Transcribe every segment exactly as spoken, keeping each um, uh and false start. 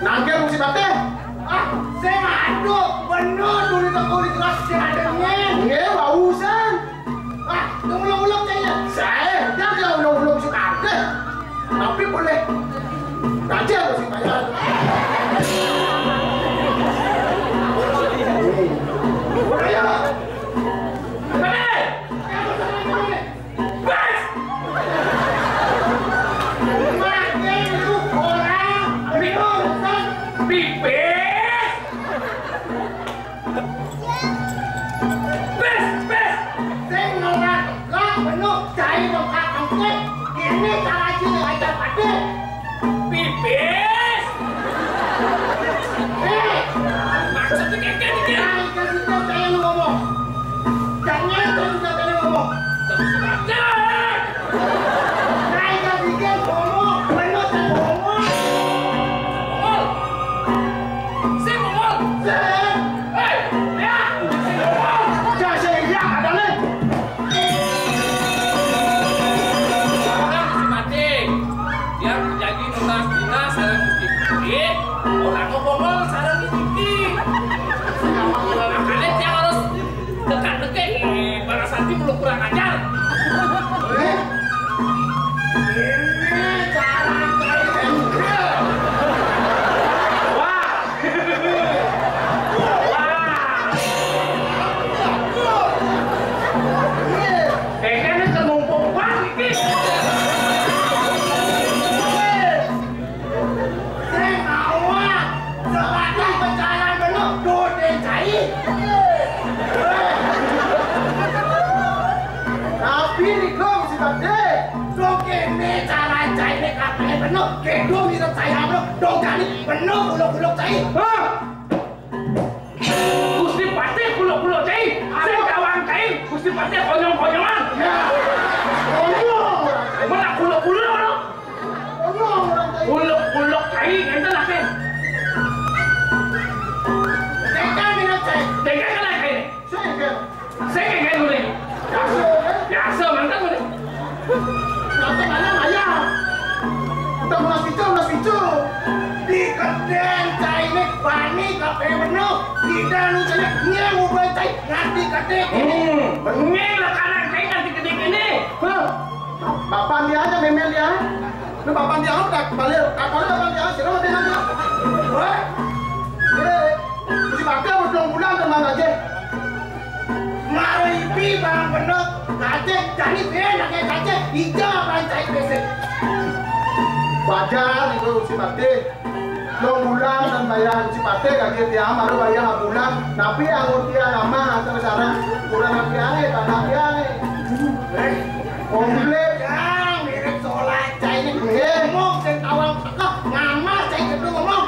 Nangkil Gusti Patih. Ah, sing aduk, bener dulu tak boleh jelas sing adengin. Nggih, wausan. Ah, yang ulek-ulek kayaknya. Saya, dia yang ulek-ulek Gusti Patih. Tapi boleh. Raja Gusti Patih. Ayo. Patih. Bes! Makin lu orang, lu pipis! Bes, bes! Sing ngelak, kok penuh cai dongkak angkut. Ini cara sini aja pade. Pipis! Eh! Maksudnya kayak gini, kayak. Nah, ikan itu saya lu ngomong. Jangan terus kata dia ngomong. Terus kata. Naik ke tiga ngomong, bener kan ngomong. Ngomong. Si ngomong. Si. Hei, ya. Si ngomong. Jangan saya lihat ada nih. Orang si mati. Dia jadi nunas dinas sareng Gusti Patih. Orang ngomong sareng Gusti. Makanya dia harus dekat-dekat, eh, para santri belum kurang ajar. Eh? Ini cara wah. Wah. Kayaknya ini kenumpuk banget iki. Sing awak, sebatang pecahan benuk, dode cai. Tapi niku Gusti Patih, dong kene cara cai ne katanya benuk, kedo mirip saya benuk, dong kali benuk uluk-uluk cai. Hah? Gusti Patih kuluk-kuluk cai, sing gawang cai, Gusti Patih konyong-konyolan. Ya. Konyong. Mana kuluk-kuluk, no? Konyol orang tadi. Uluk-uluk cai, enten apa? Tega minum cai. Tega kena cai. Sengkel. Sengkel kan boleh. Biasa, kan? Biasa, mantap boleh. Mantap mana maya. Kita munas picu, munas picu. Di kedeng cai ini bani kape bener. Di dalam cai ini ngubah cai nganti kedeng ini. Hmm, bener lah kanan cai nganti kedeng ini. Hah? Bapak dia aja memel dia. Lu bapak dia apa? Balik, tak boleh bapak dia. Sira mati nanti. Wah. Ini, mesti pakai berjuang bulan teman aja. Mari pi bang bener. Kacek, jadi ben, pakai kacek. Ija pancai besek. Wajar itu si mati. Lo bulan dan bayar si pate gaji tiang, baru bayar bulan. Tapi anggur tiang aman, asal sarang kurang tiang, eh, tanah tiang, eh. Eh, komplit. Yang mirip solat cai ini. Iya. Ngomong, sing tawang teka, ngamal, cai itu ngomong.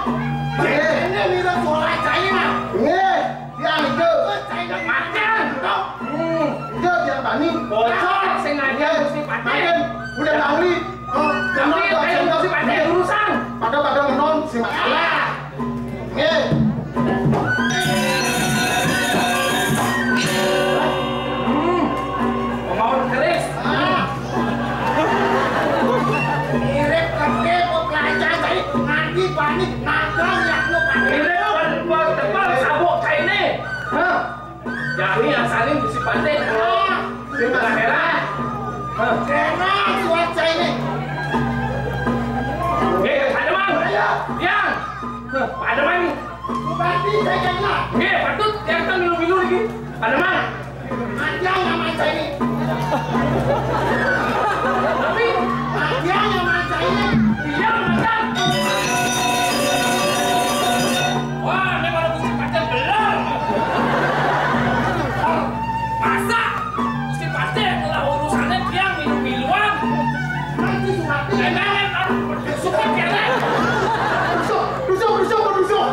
Iya. Ini mirip solat cai ini, nah. Iya. Tiang itu. Cai ini makan, toh. Hmm. Itu tiang tani. Bocor, sengaja iya. Mesti pakai. Makan. Udah tangli. Oh, tapi kayak urusan. Pada-pada menon si masalah. Nggih. Hmm. Pemawon keris. Ah. Mirip gede kok pelajar tadi nganti panik nagang ya lo panik. Mirip tebal sabuk kayak ini. Hah? Jani asalin bisi pantai. Sing heran. Heran cuaca ini. Nggih, Pak Demang. Ayo. Yang. Pak Demang. Bupati saya kena. Nggih, patut yang kan milu-milu lagi. Pak Demang. Panjang nama saya ini. Tapi panjang nama saya ini. Iya, Pak. Wah, ini malah mesti pacar belum. Masa? Mesti pasti adalah urusannya dia milu-miluan. Nanti suratnya. Jangan, suka keren. Dusuk, dusuk, dusuk, dusuk.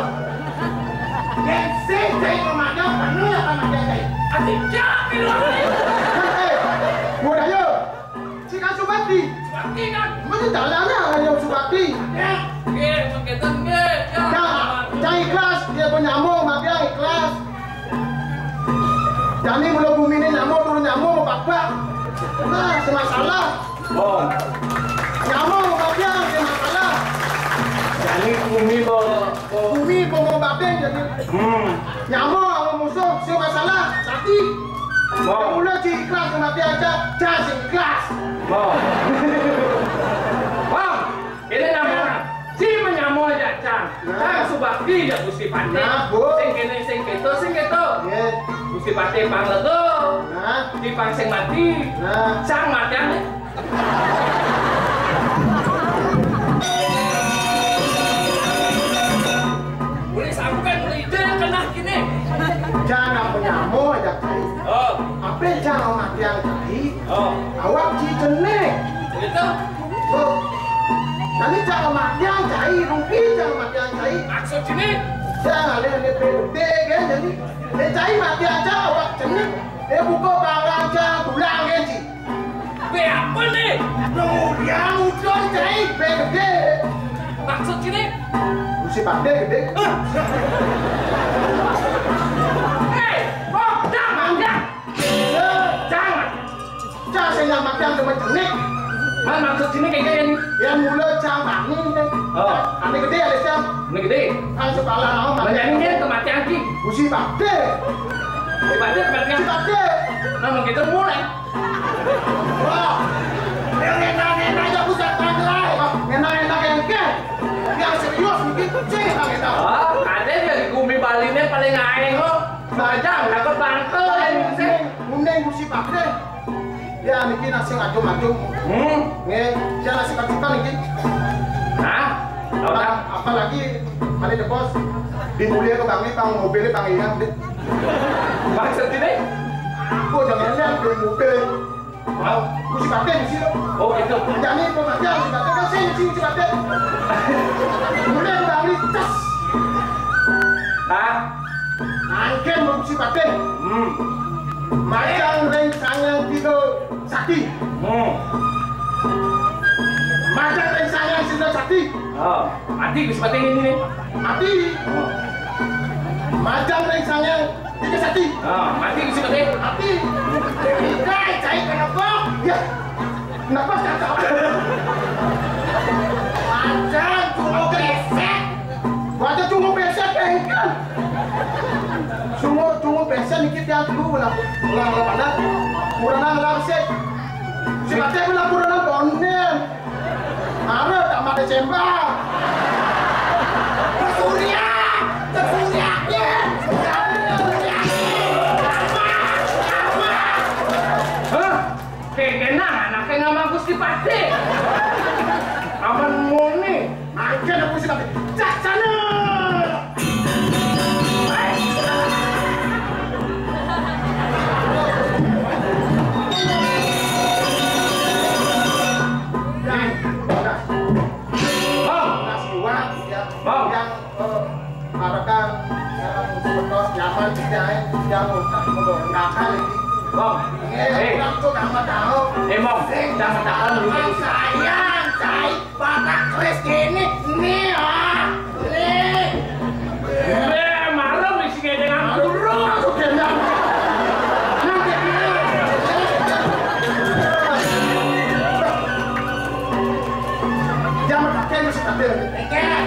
Dan saya, saya pemadam, penuh ya pemadam saya. Asik, jangan milu. Eh, eh, mau daya. Cik Subakti. Subakti kan? Mana jalannya hanya Subakti? Ya. Nggih, mengketen nggih. Ya. Nah, cai ikhlas, dia pun nyambung, maka ikhlas. Jani mula bumi ini nyambung, turun nyambung, mau pakpak. Nah, semasalah. Oh. Nyambung, maka semasalah. Jani bumi mau Bumi bongo badeng jadi. Hmm. Nyama ama musuh, sing masalah, mati. Mo. Mula ci ikhlas, mati aja, jan sing ikhlas. Mo. Bang, ini namanya. Ci menyama aja, Cang. Nah. Cang subakti ya Gusti Patih. Nah, Bu. Sing kene, sing keto, sing keto. Nggih. Gusti Patih pang lega. Nah. Ci pang sing mati. Nah. Cang mati ane. Boleh sampai mulai ide kena kini. Jangan menyamo aja, Cai. Oh. Apa jangan matian, Cai? Oh. Awak ci jenek. Begitu? Oh. Nanti jangan matian, Cai. Rugi jangan matian, Cai. Maksud sini? Jangan lihat dia gede kan, jadi. Dia Cai mati aja, awak jenek. Dia buka barang aja, pulang kan, Ci. Be apa nih? Kemudian ucon, Cai, be gede. Maksud sini? Gusi Pade gede. Hah? Hei, Bang, jangan, ya. Ya. Jangan. Cah, saya yang makan cuma jenik. Man, maksud sini kayak gini. Ya, mula cang tani nih. Oh. Tani gede ya, Cang? Ini gede. Kan sekolah lama. Menjadi dia kematian, Ki. Gusi Pade. Gusi Pade kematian. Gusi Pade. Nah, begitu mulai. Wah, yang enak-enak aja pusat pantai. Wah, enak-enak yang ke. Yang serius mungkin cek kita. Ah, ada dari Gumi Bali ini paling aing kok. Bajang, dapat bangkel, aing sih. Kuning, kuning, Gusi Pade. Ya, niki nasi ngajum-ngajum. Hmm. Nggih, saya nasi kacukan niki. Hah? Tahu tak? Apalagi, ada deh, Bos. Di mulia ke Bang, Bang, mobilnya Bang Ian, deh. Maksud ini? Aku jangan lihat di mobil. Mau? Gusi Pade di sini. Oh, gitu. Jadi, pemanjang Gusi Pade, kan sing, sing Gusi Pade. Kemudian Bang Ri, cas. Hah? Nangken Gusi Pade. Hmm. Majang ring sangang tiga sakti. Hmm. Majang ring sangang tiga sakti. Oh, mati Gusi Pade ini nih. Mati. Oh. Majang ring sangang tiga sakti. Ah, mati Gusi Pade. Mati. Dai, cai kenapa? Ya. Kenapa kata apa? Majang cuma pesek. Wajar cuma pesek, eh, kan? Cuma, cuma pesek dikit yang dulu, ulang, ulang, ulang, ulang. Kurang, ulang, sih. Si Pade ulang, kurang, bonen. Mara tak mati sembah. Ke Surya, ke Surya, ke Surya, ke Surya. Apa? Apa? Hah? Kekenang anaknya nama Gusti Pade. Aman muni. Angkat aku si Pade. Cak sana. Bang. Nasi wak, ya. Bang. Yang, eh, marekan, yang sebetos nyaman, tidak, yang utak, ngakal ini. Bang. Eh, eh. Orang tuh nama tahu. Eh, Bang. Sing nama tahu. Sayang, sayang. Batak keris kene, nih, ah. Nih. Eh, malam isi gedeng aku. Aduh, aku gendang. Nanti dulu. Jangan pakai masih pakai. Pakai.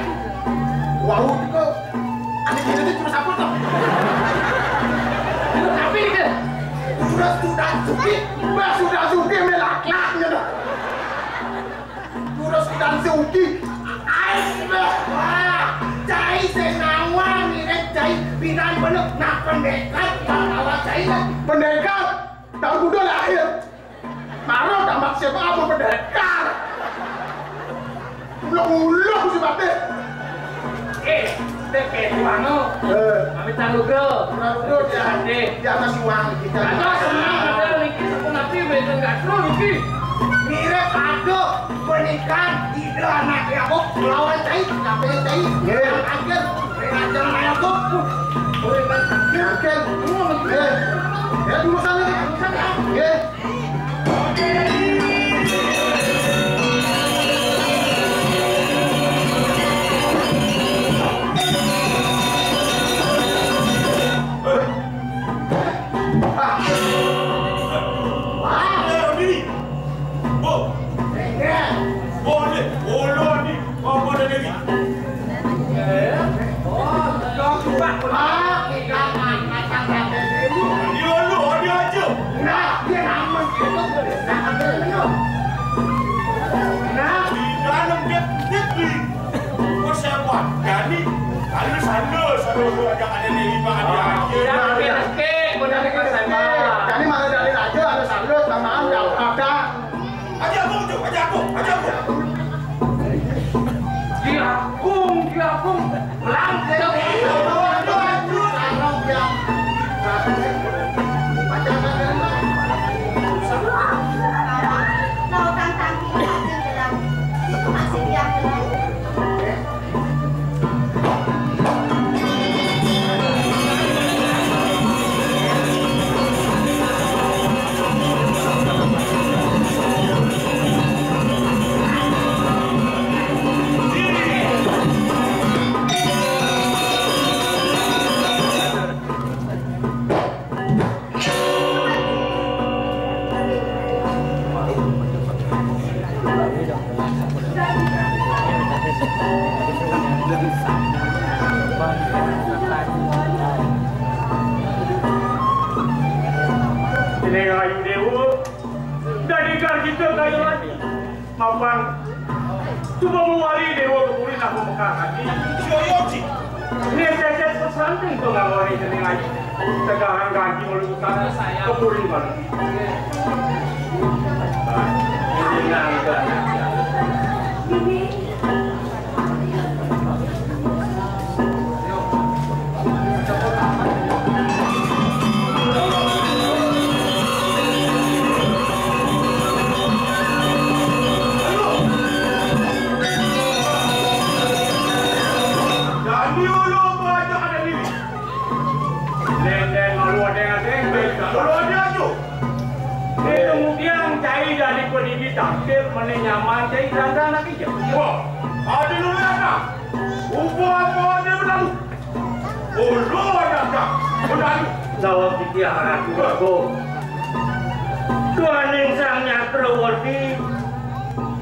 Wau itu. Ani kiri itu cuma satu tuh. Tapi itu. Sudah, sudah suki, bah, sudah suki melaknaknya dah. Terus kita suki. Ai, wah, cai senawang ini cai bidan bener. Nah, pendekar, bawa cai lah. Pendekar, tahu kuda lahir. Baru tamat siapa apa pendekar. Ulah-ulah si Batik. Eh, dek, eh, tuang, oh. Eh. Kami taruh ke. Taruh ke, ya. Dek. Dia masih uang kita. Ada senang, ada niki, sepuluh napi, betul nggak seru niki. Mirip ada pernikahan, tidak anak ya, kok lawan cai, tapi cai. Iya. Yang akhir, dengan jalan anak kok. Boleh, kan? Iya, kan? Iya. Ya, dulu sana, deh. Dulu sana, ya. Iya. Jani, halus-halus, halus aja ada di lima ada aja. Jani malah dari raja, halus-halus, tamaan, ya, ada. Aja aku, Cuk, aja aku, aja aku. Diagung, diagung. Melangkah. Dening Ayu Dewa, dadi garjita kaya lati. Mapan, suba mawali Dewa ka puri nak mekar ati. Siya, Cik. Né cecet pesanten pangawali dening Ayu. Tegarang ganti malu utara, ka puri malu. Jani ulu apa aja ada diri. Lendeng malu ada yang ada, baik malu ada aja. Kemudian cai dari pendidik tampil menyaman cai kerangka anak ija. Wah, ada dulu ya, Kak. Upa apa ada berlalu? Ulu ada, Kak. Berlalu. Jawab titiang Ratu Agung. Duaning Sang Nyakrawarti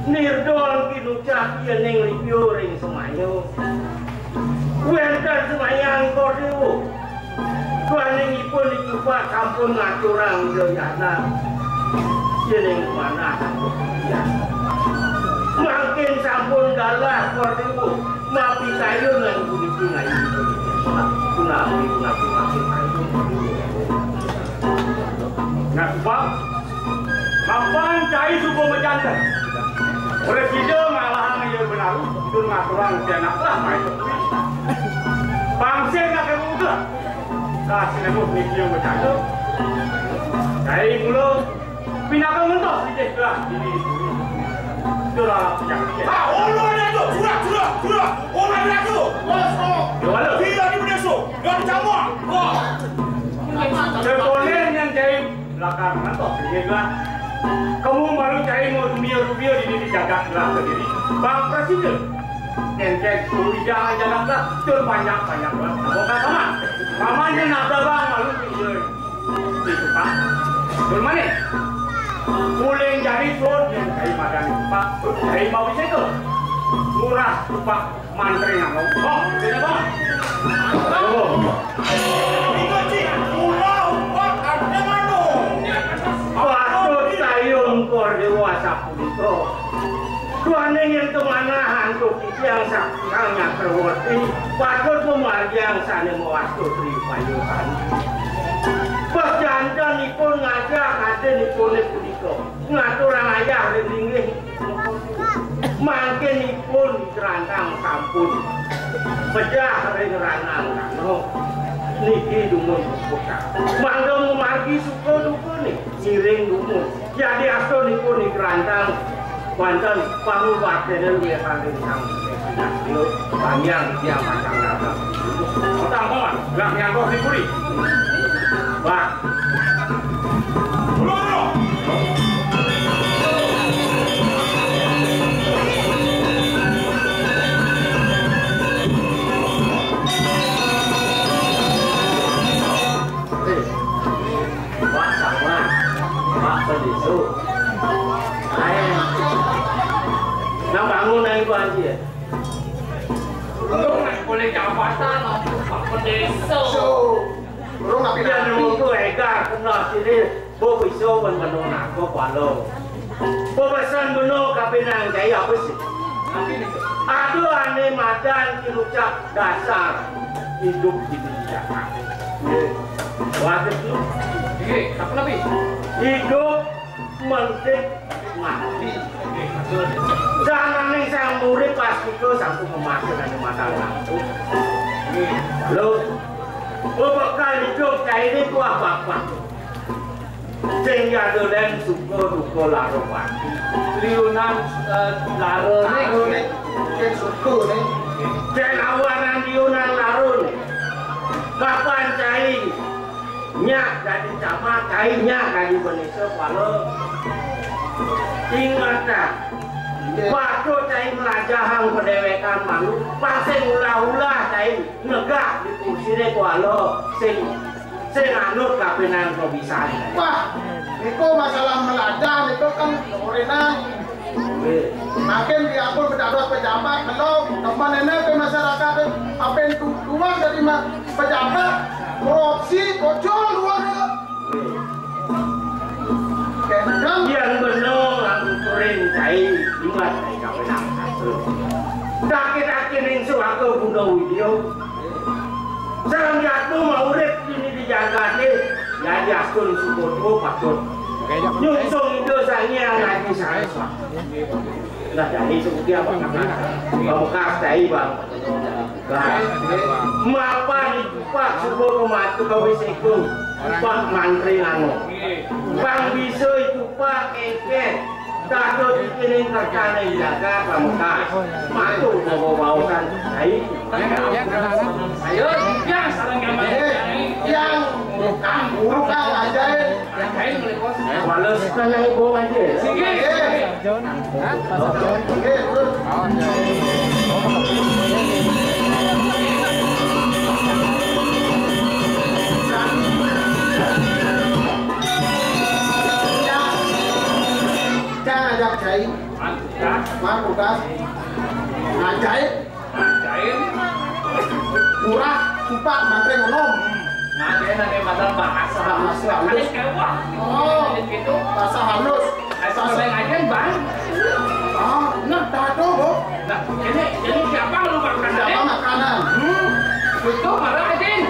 nirdon kinucap yening lipiu ring semaya. Wénten semaya Angkor Déwa. Duaning ipun dicupak sampun ngaturang Ida Yana. Yening manah sampun titiang. Mangkin sampun galah Angkor Déwa. Mapikayun lan puniki ngayu. Punapi, punapi, makin ayu. Nah, Pak, mapan cai suba majanten. Presida ngalahang iya benaru, tur ngaturang pianak lah main. Bangsa nak muda. Kasih nemu mikir bercanda. Cai mula. Pinaka ngentos nitih gelah dini. Itulah penyakit. Ha, ulu ada tu, surah, surah, surah. Ulu ada tu. Bos, bos. Dia wala. Dia di Meneso. Dia di Jawa. Wah. Sekolah yang cai belakang ngentos nitih gelah. Kamu malu cai mau dunia rupiah dini di jagat gelah sendiri. Bang Presiden. Nengkek kuliah jagat gelah. Tur banyak-banyak gelah. Apa kata man? Pamannya nak bang malu pinjam. Itu, Pak. Tur manik. Uling jari pun yang dari madan, Pak. Dari mau bisa itu. Murah, Pak. Mantri ngomong. Oh, beda, Pak. Oh. Itu, Cik. Murah, Pak. Ada mana? Patut sayung kor dewasa punika. Duaning yen tumanah antuk titiang Sang Nyakrawarti, patut pamargiang sané mawasta Tri Upayasana. Pejantenipun ngajak adinipuné punika, ngaturang ayah ring linggih. Mangkin ipun di Kerantang sampun pejah ring ranang kana. Niki dumun puputan. Mangda mamargi suka dukané, ngiring dumun. Yadiastun ipun di Kerantang, wénten pangubaktiné luwih saking Sang Hyang Widya, titiang pacang damel. Utang paman, gelah nyangkok di puri. Wah. Pak Camat, Pak Pendisu. Ayo. Nah, bangun ayo, Pak Haji. Lu naik boleh jabatan, Pak Pendisu. So, lu nggak pindah. Ya, nunggu ega kena sini. Bo bisa ban beno nangkep walau. Bo pesan beno kapinang jaya apa sih? Ada ané madan kinucap dasar idup di dunia. Wah, itu. Iya, apa lagi? Idup mentik mati. Jangan nih saya murid pas itu satu pemakai dari mata langsung. Lo, lo bakal hidup kayak ini kuah bapak. Sing ya dolen suka duka lara pati. Liunan, eh, lara né. Lara né, sing suka né. Sing awanan liunan lara né. Kapan cai nyak dadi camat, cai nyak dadi bendésa kuala. Ingat dah, patut cai melajahang padéwékan malu, pang sing ulah-ulah cai negak di kursiné kuala, sing sing anut kapining kabisan. Wah, niku masalah melajah niku kan nurunan. Nggih. Makin diatur pejabat-pejabat, kalau teman ini ke masyarakat, apa yang tu-, tuan dari ma-, pejabat, korupsi, bocor, luar. Kendang. Yang benar, aku kuring cai, ingat cai kapining sastra. Sakit-sakit ning suaka guna widya. Sareng jatuh mau urip dini di jagaté, jadi astun suku tuwa patut. Nyungsung Ida Sang Hyang Aji Saraswati. Nah, jadi seperti apa kata? Pamungkas cai, Bang. Nah, mapan itu, Pak, suku kematu kawis iku, Pak Mantri Lango. Bang bisa itu, Pak, kengkeng. Dados iki ning kertane jagat pamungkas. Matur monggo waosan. Hai. Ayo, yang sareng gambar. Eh, yang urukang, urukang ajaib. Ajaib melebu. Wales kan yang ibu aja. Siki. Eh. Hah? Pasar John? Nggih, terus. Oh, iya. Cang ajak cai. Wan Kukas. Wan Kukas. Ngajain. Ngajain. Murah, supak, mantri ngono. Ngajain ane masalah bahasa. Bahasa halus. Ane kewah. Oh. Gitu. Bahasa halus. Bahasa ngajain, Bang. Ah, nah, tato, Bu. Nah, ini, ini siapa lu makan? Siapa makanan? Hmm. Itu malah Ajin.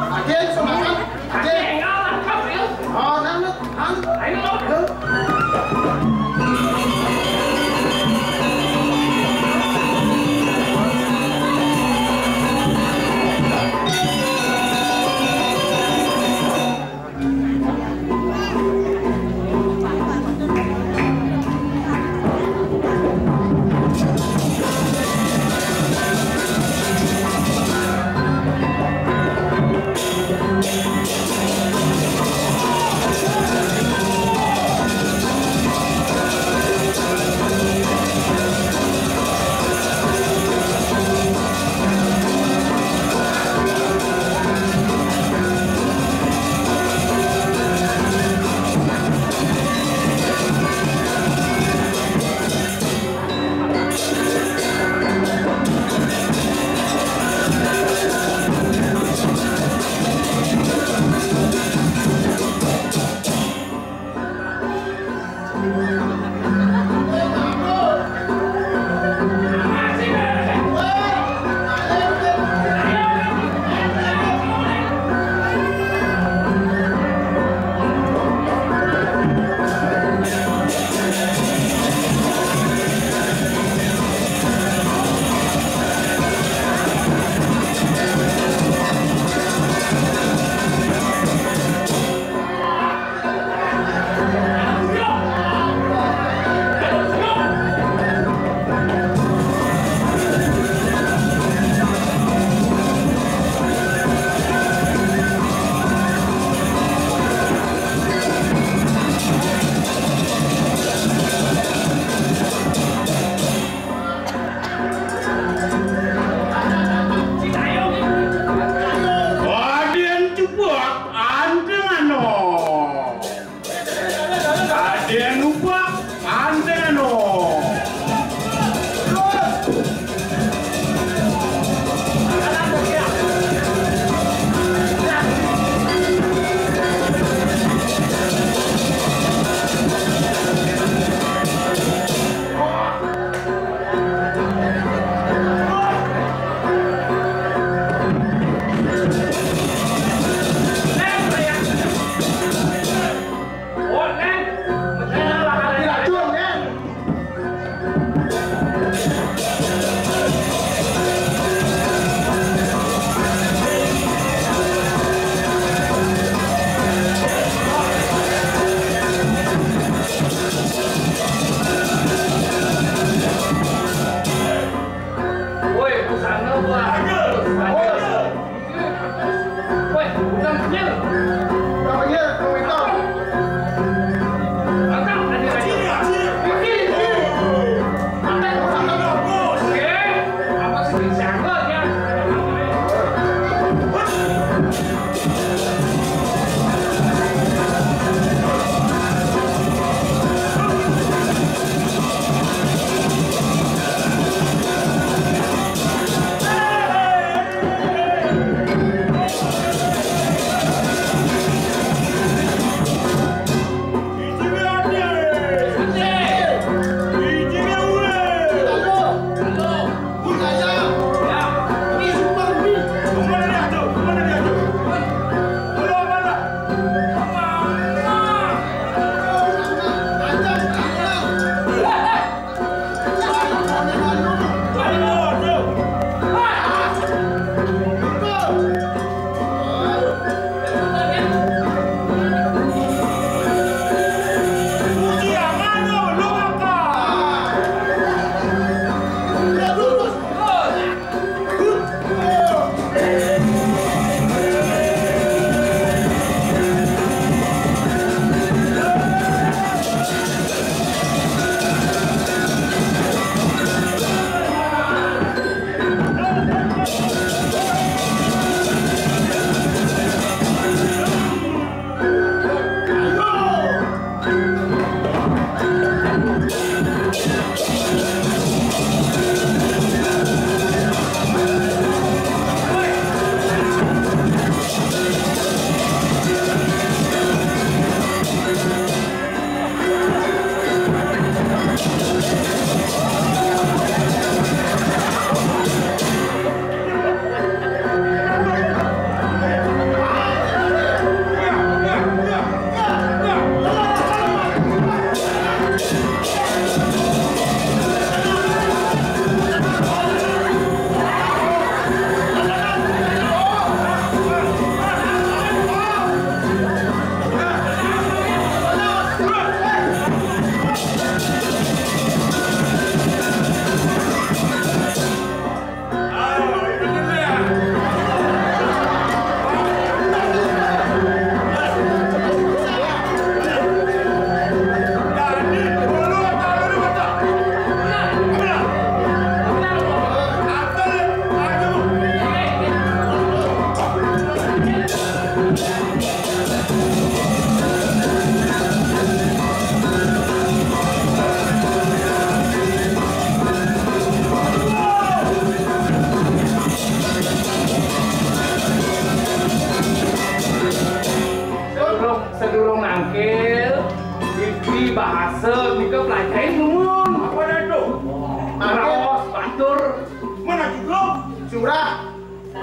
Ajin, semakan. Ajin. Ajin, enggak lah, kau, ya. Oh, nah, nah.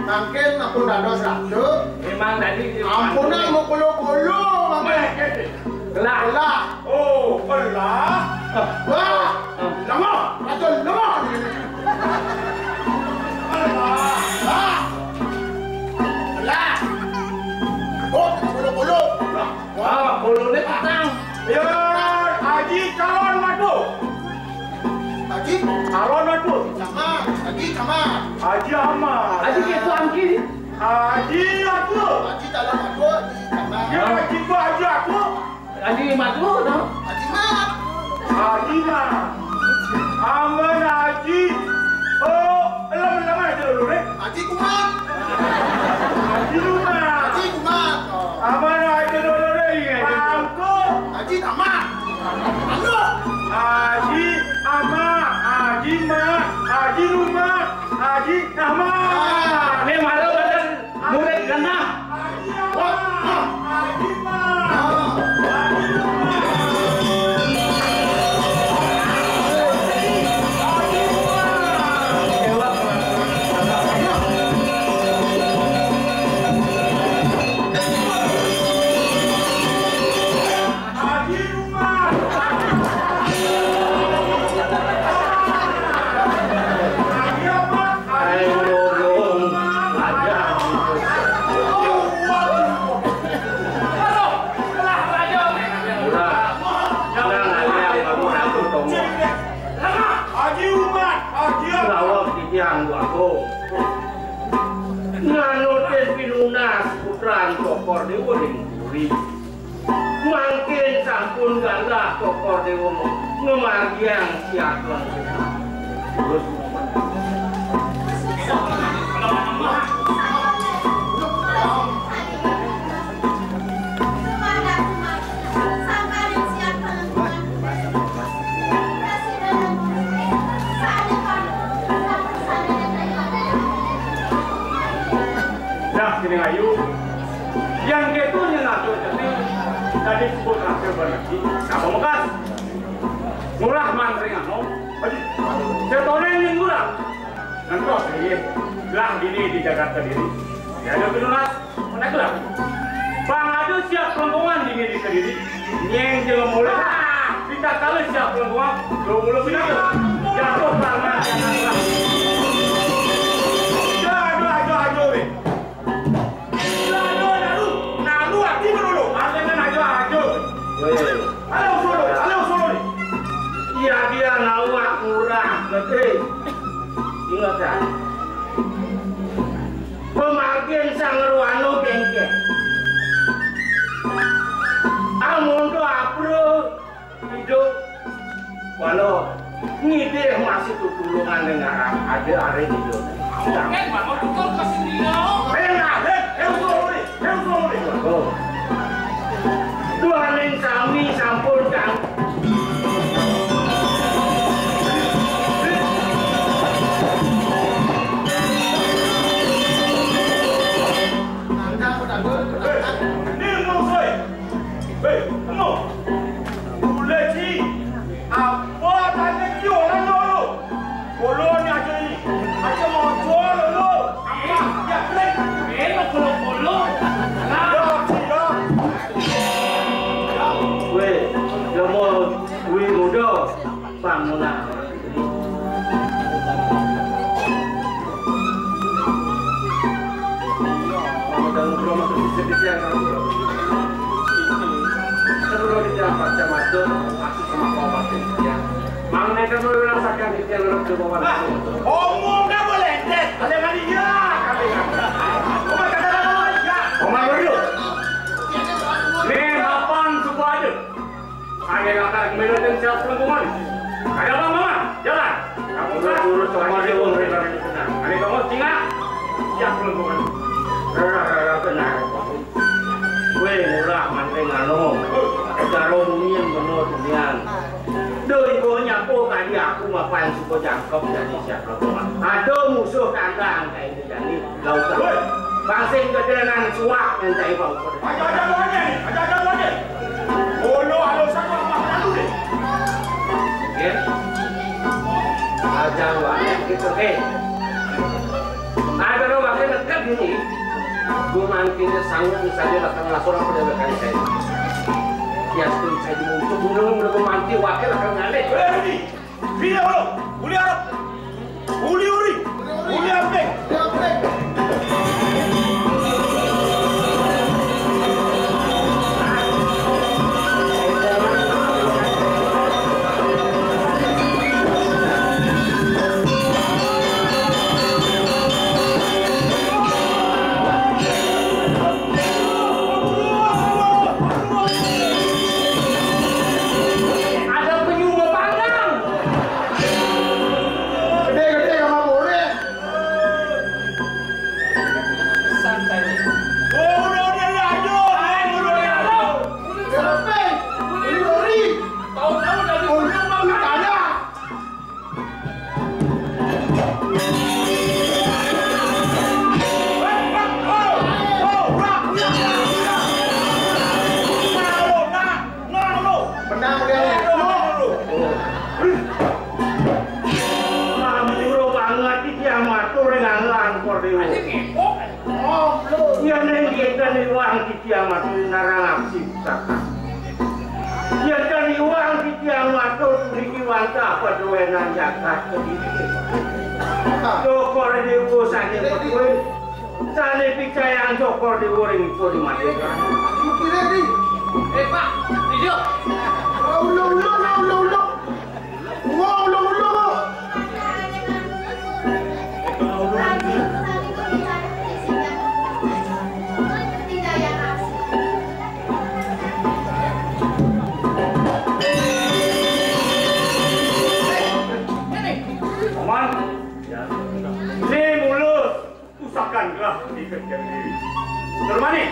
Mangkin ampun dados ratu. Memang tadi ampunan mau kulu-kulu mangkin. Gelah. Gelah. Oh, gelah. Wah, lemah, ratu lemah. Gelah. Gelah. Oh, kulu-kulu. Wah, kulu ni patang. Ya, Haji calon madu. Haji? Calon madu. Sama, Haji sama. Haji Ahmad. Haji ke tuan ki? Haji aku. Haji dalam aku, Haji sama. Ya, Haji ku, Haji aku. Haji Madu, no? Haji Mat. Haji Mat. Aman Haji. Oh, lama-lama aja dulu, deh. Haji Kumat. Haji Kumat. Haji Kumat. Oh. Aman Haji dulu, deh, ya. Bangku. Haji Tamat. Aduh. Haji Amat. Haji Mat. Haji Rumat. Haji Tamat. Ini malu badan murid genah. Haji Umat, Haji Umat. Lawang titiang Agung. Nganutin pinunas putran Cokor Dewa ring puri. Mangkin sampun galah Cokor Dewa ngamargiang siaga. Terus Nah, sini ayu. Yang gitu nya ngatur jadi tadi sebut hasil berarti. Nah, pamungkas. Murah man ring ano. Aduh. Setoneng yang murah. Ngantos, iya. Lah, dini di Jakarta diri. Ya, ada penunas. Mana gelah? Bang, ada siap rombongan dini di Kediri. Nyeng jelema mula. Kita kali siap rombongan. Dua puluh pindah. Jatuh karena. Aduh, aduh, aduh, weh. Aduh, aduh, aduh. Nah, lu hati dulu. Ada kan aduh, aduh. Weh. Ayo, solo, ayo, solo nih. Iya, dia nawak murah, betul. Ingat ya. Pemangkin Sang Ruano gengke. Amun to apro idup. Walau ngidih masih tutulungan dengan ada are idup. Kan bangun betul ke sini lo. Hei, nah, hei, hei, usul uli, hei, usul uli. Oh. Tuhan yang sami sampun kang. Hei, ini musuh. Hei, kamu. Boleh sih. Apa tanya dia orang dulu? Kolo ni aja ni. Aja mau jual lo. Apa? Ya, play. Eh, lo kolo-kolo. Nah. Ya, ya. Weh, dia mau duit muda. Bangunan. Kalau dalam rumah tuh bisa dibiarkan. Sebelum dia baca masuk, masuk sama kau batin, ya. Mang Neka dulu rasakan di jalan ke bawah. Omong nggak boleh, Des. Ada kali ya, kali ya. Omong kata-kata ya. Omong dulu. Nih, mapan suku aja. Ada kakak kemilutin siap lingkungan. Ada apa, Mama? Jalan. Kamu kan urus sama dia, urus sama dia. Ada kamu singa. Siap lingkungan. Rara, rara, benar. Kue murah manting anu. Karo mungin bener dunia. Duh, ibu nyapu kali aku mapan suku jangkep jadi siap lingkungan. Ada musuh kandang kayak ini jadi lautan. Woi. Pasing kedenan suak ngentai bau. Aja, aja, aja, aja, aja, aja. Olo, alo, satu apa lalu deh. Ya. Aja, Wak. Gitu, eh. Ada Ini, gua manti ne sanggup misalnya lah kena seorang pendewekan saya. Ya, setuju saya dimuncul, gua nunggu gua manti wakil akan ngane. Hei, Rudi! Rudi, apa lo? Uli Arab! Uli Uri! Uli Ampeng! Ada penyu mau panggang. Gede-gede sama boleh. Santai nih. Oh, udah, udah, udah, ayo, ayo, udah, udah, ayo. Siapa? Ini Dori. Tahu-tahu dari gunung mau tanya. Menang dia. Mampura banget iki amatur dengan langkor dewa. Iya, neng kita nih wang iki amatur narang aksi pusaka. Yen iwang titiang matur puniki wantah paduenan jagat kediri. Cokor dewa saking padué, sané picayang cokor dewa ring ipun mati. Mikiré di. Eh, Pak, video. Ulo, ulo, ulo, ulo. Wah, ulo, ulo. Paman, ini mulus pusaka gelah di kerja diri. Termani,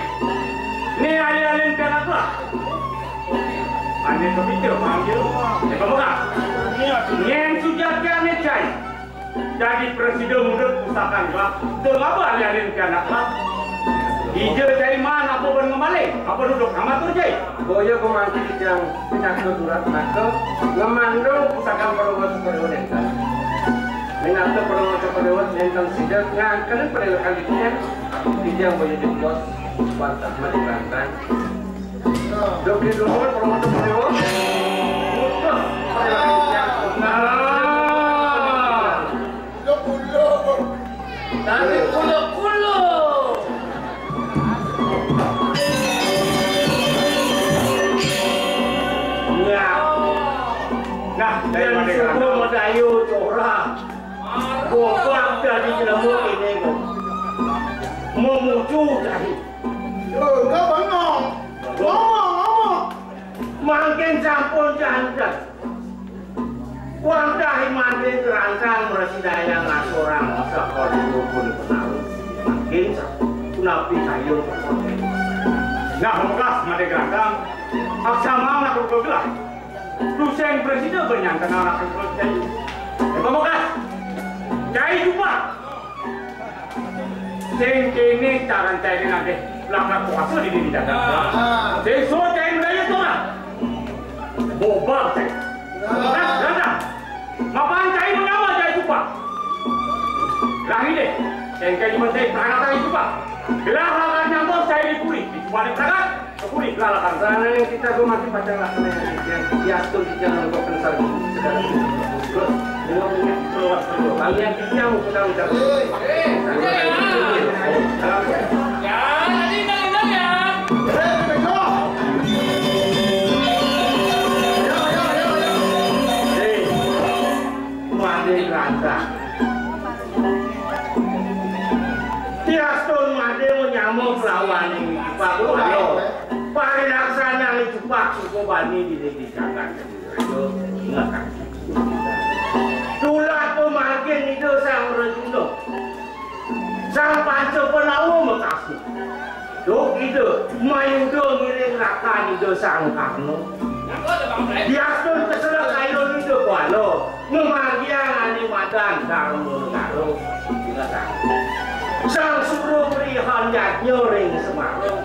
ini alih-alih pianak gelah. Ané kepikir manggil, eh, pemegang. Nyén sujati ané cai. Dadi presida mudhun pusaka gelah, tur ngaba alih-alih pianak gelah. Dija cai maan apa ban ngemaling, apa duduk amatur cai. Boya gumanti titiang pinaka duratmaka, ngamandung pusaka Prawa Sukadewa nénten. Minakta Prawa Sukadewa nénten sida ngangken parilakan titiang, titiang boya jebos wantah madilantan. Duh, duh, duh, promotor Dewa. Mutus. Nah. Kulo-kulo. Tadi kulo-kulo. Nah. Nah, dari mana suruh Madayu, Cora. Gobak dari jelema ini, kok. Memucu dari. Yo, enggak bengong. Ngomong, ngomong. Mangkin sampun janten. Wantah mangkin kerantang mresidayang asorang sekolah dukun penawi. Mangkin sampun punapi sayur. Nah, mekas mati kerantang. Aksama nak gelah. Tusing presida benyanten anak cai. Mekas. Cai Jupak. Sing kéné cara cai nanti lakar kuasa di diri jagat. Ah. Sing suruh cai budaya tuh lah. Bobal cai. Ah. Nah, nah, nah. Mapan cai menyawa cai Jupak. Lagi deh. Sing kéné cai perangkat cai Jupak. Gelah lakar nyambung cai di puri. Di puri perangkat. Kepuri kelalakan. Sana yang kita gua masih pada laksana yang yang diatur di jalan kau pensar segala. Terus dengan punya keluar keluar. Kalian kita mau kita ucap. Ya, tadi nang nang ya. Hei, Made Granta. Tiastun Made menyama kelawaning Pak Guru. Parilaksanan Jupak suku bani di negeri Jagat. Ingat. Tulah pemangkin Ida Sang Rejuna. Sang Panca Pandawa mekasna. Duh Ida, mayuda ngiring rakan Ida Sang Karna. Diastun kesela kayun Ida Kuala, ngemargiang ané madan Darma Negara. Ingat, Sang Sura mrihan yadnya ring Semara.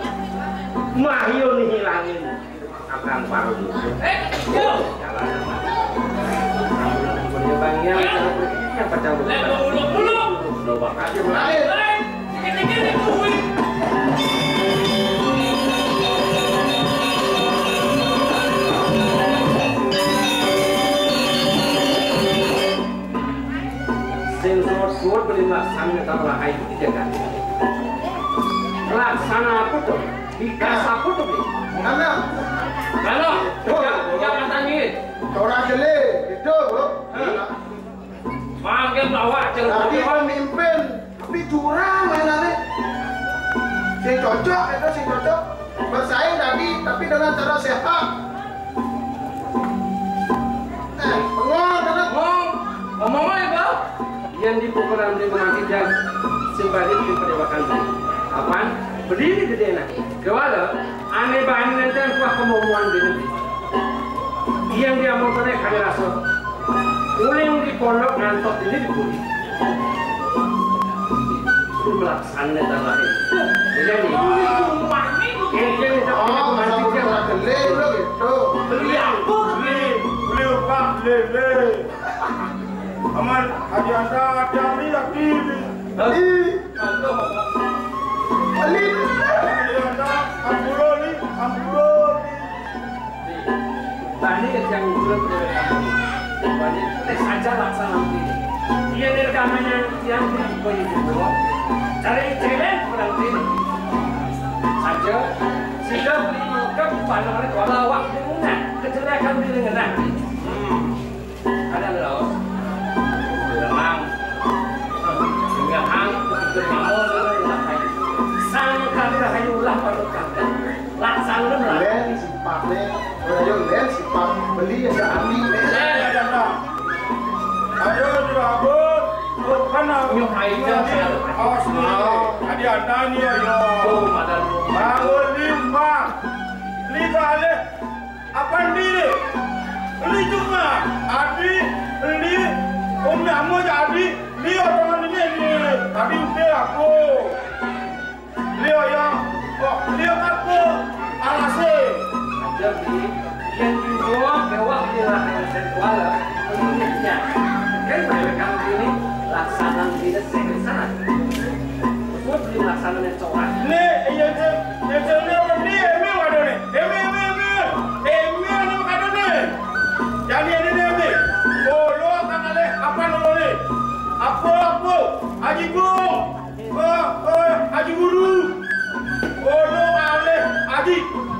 Mahyun hilangin akan paru. Eh, yo. Jalan. Ampun, ampun, ya, Bang, ya. Yang pecah. Lek mau uluk-uluk. Lo bakal. Lain. Lain. Dikit-dikit. Laksana tang lahai itu dijaga. Laksana apa tuh? Dikas apa tuh, Bli? Mana? Kalau, oh, jangan, oh, jangan tanya. Orang jelek, itu, Bu. Hah? Makin bawa jelek. Tadi pemimpin, tapi curang mainannya. Sing cocok, itu sing cocok. Bersaing tadi, tapi dengan cara sehat. Eh, bengong, kan? Bengong. Ngomong apa? Yang dipukulan di rumah kita, sing balik di padewakan. Apaan? Berdiri gedé nah. Kewala, ané bani nanti kuah kemomuan di negeri. Yang dia motornya kagak rasa. Uling di pondok ngantok ini di bumi. Itu melaksanakan tanah ini. Jadi, ini kita Oh, masalah mancing, ya. Masalah gede, lo gitu. Beli apa, beli? Beli apa, beli, beli. Aman, Haji Anta, Haji Ami, Haji Ami. Hah? Ih. Beli. Haji Anta, ampura, Li, ampura, Li. Tani yang udah berdekat. Tani tes aja laksana ini. Iya, dari kamarnya yang di Boyolali. Cari cewek kurang ini. Saja, sehingga beli ke pada mereka wala waktu nggak kecelakaan di lengan. Hmm. Ada laos. Lemang. Sehingga hang, begitu mau, sang kami rahayu ulah patut kata. Laksana lah. Lén sifat né, ayo lén sifat beli ada ati né. Lén ada, Pak. Ayo, dirabut. Kan nyuh aja. Awas nih. Adi ada nih, ayo. Tuh, madan. Bangun, limpah. Limpah, leh. Apa ni? Li cuma adi, li, om nama jadi, li orang ini ni. Tadi udah aku. Li ya, oh, li apa? Alase. Jadi, yang juga mewah di lahan seksual, menurutnya. Kan mereka ini laksanaan tidak sehat. Kok beli laksanaan yang cowok? Né, iya, Cék. Né, Cék, né, né, émé, waduh, né. Émé, émé, émé. Émé, émé, waduh, né. Jadi, ini, né, émé. Olo, kang alé, apa noloné? Apa, apa? Aji Gung. Eh, eh, Aji Guru. Olo, alé, Aji.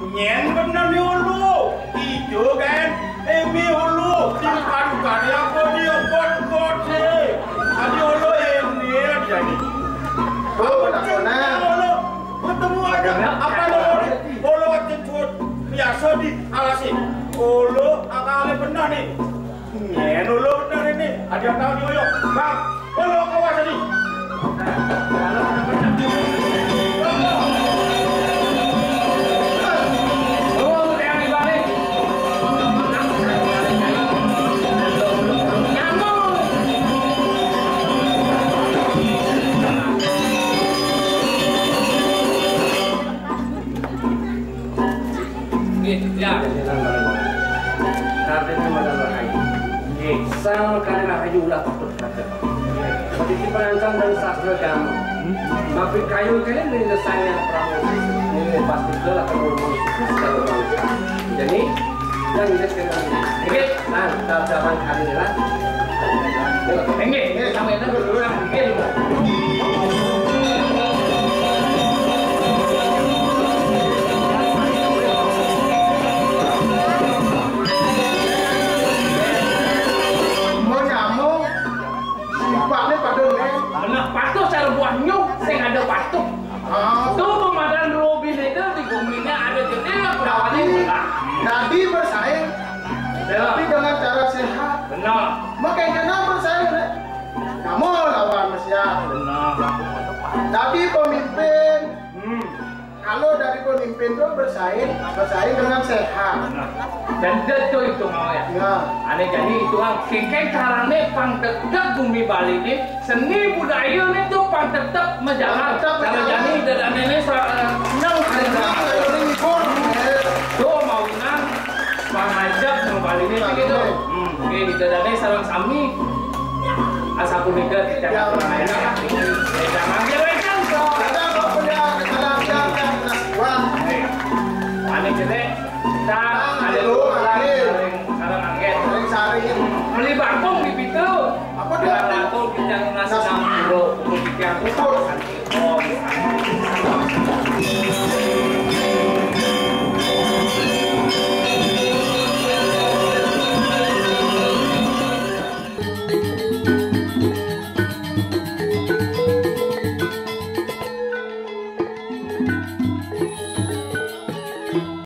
Nyén bener né olo. Ijo, kan? Émé olo, di paru-paru apa dia kot-kot, eh. Adi olo émé jadi. Oh, nak kona. Olo, ketemu ada apa lo? Olo, cencut biasa di alasin. Olo, akale bener nih. Nyén olo bener ini. Ada tahu di oyo. Bang, olo kawas tadi. Nggih, ya. Karena madan rahayu. Nggih, sang karena rahayu ulah patut kata. Seperti perancang dan sastra gamelan. Mapikayu kene mendesanya pramu. Ini pasti adalah kamu mau sukses kalau bangsa. Jadi, yang ini sekali. Nggih, nah, tahapan kami lah. Nggih, nggih, sampai itu dulu lah. Nggih. Mau nyamuk, sifatnya pada neng. Bener, patuh cara buah nyuk, sing ada patuh. Ah. Tuh, pemadan Robin itu di guminya ada gede, perawannya murah. Tadi bersaing, ya, tapi dengan cara sehat. Benar. Makanya kenapa bersaing, Nek? Kamu lawan Mesya. Benar. Tadi pemimpin. Hmm. Kalau dari pemimpin tuh bersaing, bersaing dengan sehat. Benar. Dan betul itu mau ya. Ya. Aneh jadi itu kan, kengkeng carane pang tetep bumi Bali ini seni budaya ini tuh pang tetep menjalan. Tetep menjalan. Jani dan nenek sa-, eh, senang hari ini. Senang hari ini, libur. Tuh, mau nang, pang ajak, mau Bali ini begitu. Hmm, oke, di dadane sarang sami. Asa punika, ya, kita ya. Kita manggil welcome, so. Ada apa punya kesalahan, ya, ya, ya, wah. Ane kene, ta, ada lu, ada. Sareng angin. Sareng saring. Meli Kampung di Pitu. Apa dia? Lalu kita ngasih nama dulu. Kemudian. Oh,